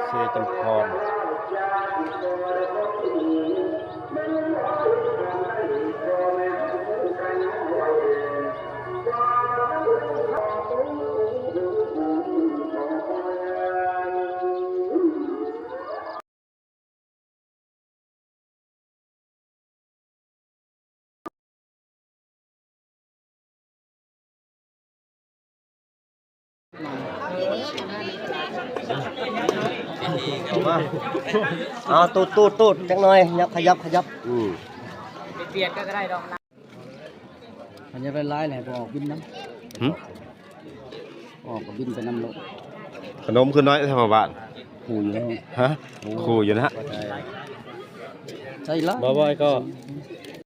ເຊຈຳພອນ. ເອົາ ຕູດໆໆ ຈັກໜ່ອຍ ຫຍັບ ຂະຫຍັບ ຂະຫຍັບ ອືມ ບຽດກໍໄດ້ດອກ. ມັນຈະໄດ້ຫຼາຍແຫຼະ ບໍ່ອອກບິນນຳ. ຫຶ? ອອກກໍບິນໄປນຳໂລດ. ຂະໜົມຄືນ້ອຍແທ້ພໍ່ບ້ານ. ຄູ່ຢູ່ແລ້ວ. ຮະ? ໂອ້ ຄູ່ຢູ່ນະ. ໃສ່ລະ ບໍ່ ບໍ່ ກໍ